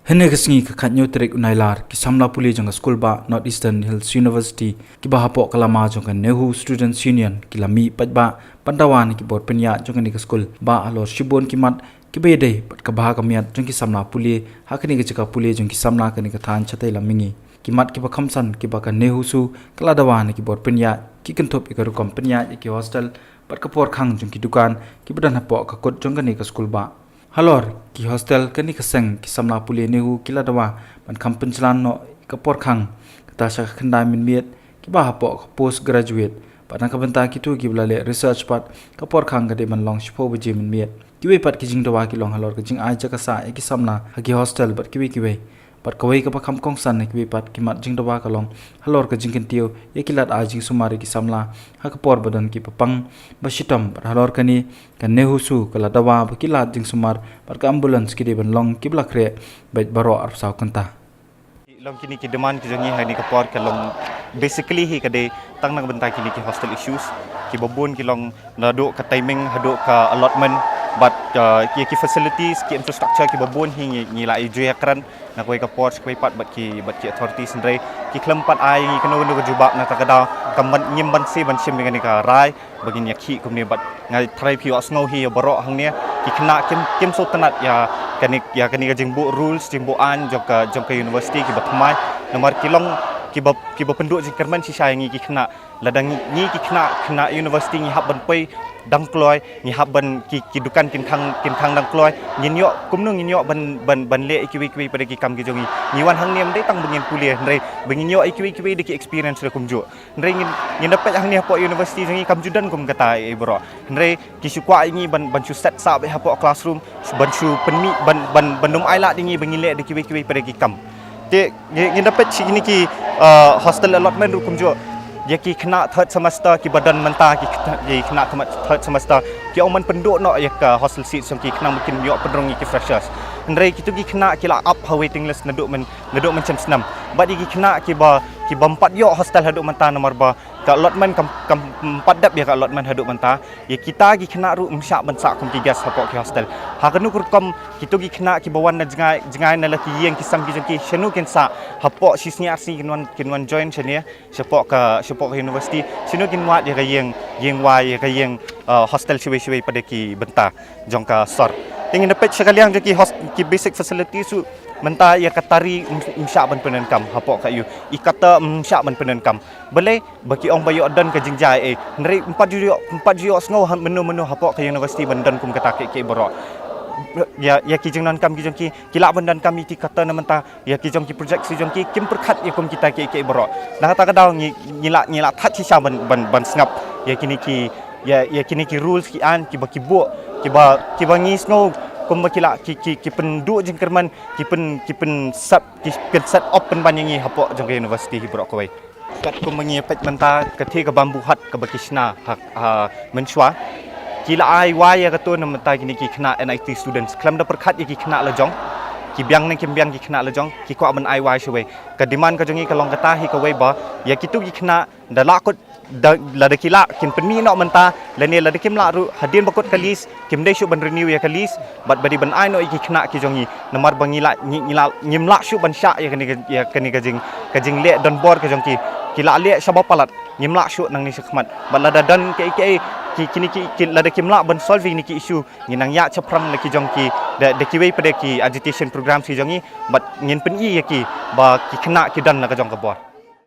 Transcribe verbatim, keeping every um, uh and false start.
Hynne ka sngi ka khatñiew tarik u Nailar, ki samla pule jong ka skul bah North Eastern Hills University, kiba hapoh ka lama jong ka NEHU Students Union, ki la mih paidbah ban dawa na ki bor pynïaid jong kane ka skul bah halor shibun ki mat kiba ïadei bad ka bha ka miat jong ki samla pule ha kane ka jaka pule jong ki samla kane ka thaiñ shatei lam mihngi. Ki mat kiba khamsan kiba ka NEHUSU ka la dawa na ki bor pynïaid, ki kynthup ïa ka rukom pynïaid ïa ki hostel bad ka por khang jong ki dukan kiba don hapoh ka kut jong kane ka skul bah. Halor ki hostel kane ka seng ki samla pule NEHU ki la dawa ban kham pynjlan noh ïa ka por khang, kata sha ka khyndai mynmiet, kiba hapoh ka post graduate. Bad na ka bynta kito kiba la leh research pat, ka por khang ka dei ban long shiphew baje mynmiet. Kiwei pat ki jingdawa ki long halor ka jingai jaka sah ïa ki samla ha ki hostel bad kiwei kiwei. Bad kawei kaba kham kongsan na kiwei pat ki mat jingdawa ka long halor ka jingkyntiew ïa ki lad ai jingsumar ïa ki samla ha ka por ba don kiba pang ba shitom. Bad halor kane ka NEHUSU ka la dawa ba ki lad jingsumar bad ka ambulance ki dei ban long kiba la khreh beit baroh arphew saw kynta. Long kine ki demand ki jong ngi ha kane ka por ka long basically hi ka dei tang na ka bynta kine ki hostel issues, kiba bun ki long naduh ka timing haduh ka allotment bad, uh, ki, ki facilities, ki infrastructure kiba bun hi ngi, ngi la ïa ju ïakren na kawei ka por sha kawei pat bad ki, bad ki authorities, hynrei ki khlem pat ai ngi kano kano ka jubab. Na kata ka daw kam ban, ngim banse ban shim ïa kane ka rai ba ngin ïakhih kumne. Bad nga tharai phi ïohsngew hi ïa baroh hangne, ki khynnah kim, kim sngewtynnat ïa kane, ïa kane ka jingbuh rules, jingbuh aiñ jong ka, jong ka university kiba thymmai. Namar ki long kiba, kiba pynduh jingkyrmen shisha ïa ngi ki khynnah. Lada ngi, ngi ki khynnah, khynnah university ngi hap ban poi dang kloi, ngi hap ban ki, ki dukan kin khang, kin khang dang kloi, ngin ïoh kumno, ngin ïoh ban, ban, ban leh ïa kiwei kiwei pat de ki kam ki jong ngi. Ngi wan hangne ym dei tang ba ngin pule, hynrei ba ngin ïoh ïa kiwei kiwei de ki experience ruh kumjuh. Hynrei ngin, ngin da peit hangne hapoh university jong ngi kam ju don kum kata ei ei baroh. Hynrei ki shu kwah ïa ngi ban, ban shu set sah beit hapoh classroom, ban shu pynmih, ban, ban, ban ym ailad ïa ngi ba ngin leh de kiwei kiwei pat de ki kam. Te ngi, ngin da peit shi kine ki, uh, hostel allotment ruh kumjuh. Ïa ki khynnah third semester kiba don mynta, ki khynnah, ïa ki khynnah third semester ki ong ban pynduh noh ïa ka hostel seat jong ki khnang ba kin ïoh pynrung ïa ki freshers. Hynrei kito ki khynnah ki la ap ha waiting list naduh myn, naduh mynshem snem. Bad ïa ki khynnah kiba, kiba ym pat ïoh hostel haduh mynta namar ba ka allotment kam, kam, ym pat dep ïa ka allotment haduh mynta. Ïa kita ki khynnah ruh ym shah ban sah kum ki guest hapoh ki hostel. Ha kano ka rukom kito ki khynnah kiba wan na jngai, jngai na la ki ïing ki sem ki jong ki, shano kin sah? Hapoh shisngi arsngi kin wan, kin wan join shane, shapoh ka, shapoh ka university, shano kin wad ïa ka ïing, ïing wai, ïa ka ïing, uh, hostel shawei shawei pat de ki bynta jong ka sor. Te ngin da peit sha ka liang jong ki host-, ki basic facilities ruh mynta ïa ka tari ym, ym shah ban pyndonkam hapoh ka ïu. I kata ym shah ban pyndonkam. Balei? Ba ki ong ba ïoh don ka jingjia ei ei. Hynrei ym pat ju ïoh, ym pat ju ïohsngew ha mynno mynno hapoh ka university ban don kum kata kiei kiei baroh. Ïa, ïa ki jingdonkam ki jong ki, ki lah ban donkam ïa ki kata na mynta, ïa ki jong ki project ki jong ki, kim pyrkhat ïa kum kita kiei kiei baroh. Na kata ka daw ngi, ngi la, ngi la thait shisha ban, ban, ban sngap ïa kine ki, ïa, ïa kine ki rules ki aiñ kiba ki buh, kiba, kiba ngi sngew kumba ki la, ki, ki, ki pynduh jingkyrmen, ki pyn, ki pynsep, ki pyn set up pynban ïa ngi hapoh jong ka university hi baroh kawei. Katkum ba ngi ïa peit mynta, ka thie ka bamboo hut kaba ki shna ha, ha mynshuwa, ki la ai wai ïa kato na mynta kine ki khynnah N I T students. Khlem da pyrkhat ïa ki khynnah la jong, ki biang ne kim biang ki khynnah la jong, ki kwah ban ai wai shawei. Ka demand ka jong ngi ka long kata hi kawei ba ïa kito ki khynnah da lah kut, da, lada ki lah kin pynmih noh mynta, lane lada kim lah ruh, hadien ba kut ka lease kim dei shuh ban renew ïa ka lease, bad ba dei ban ai noh ïa ki khynnah ki jong ngi. Namar ba ngi la, ngi, ngi la, ngim lah shuh ban shah ïa kane ka, ïa kane ka jing, ka jingleh donbor ka jong ki. Ki la leh shaba palat, ngim lah shuh nangne shakhmat. Bad lada don kiei kiei, ki, kine ki, ki, lada kim lah ban solve ïa kine ki issue, ngin nang ïaid shaphrang la ki jong ki, da, da kiwei pat de ki agitation programs ki jong ngi, bad ngin pyni ïa ki ba ki khynnah ki don la ka jong ka bor.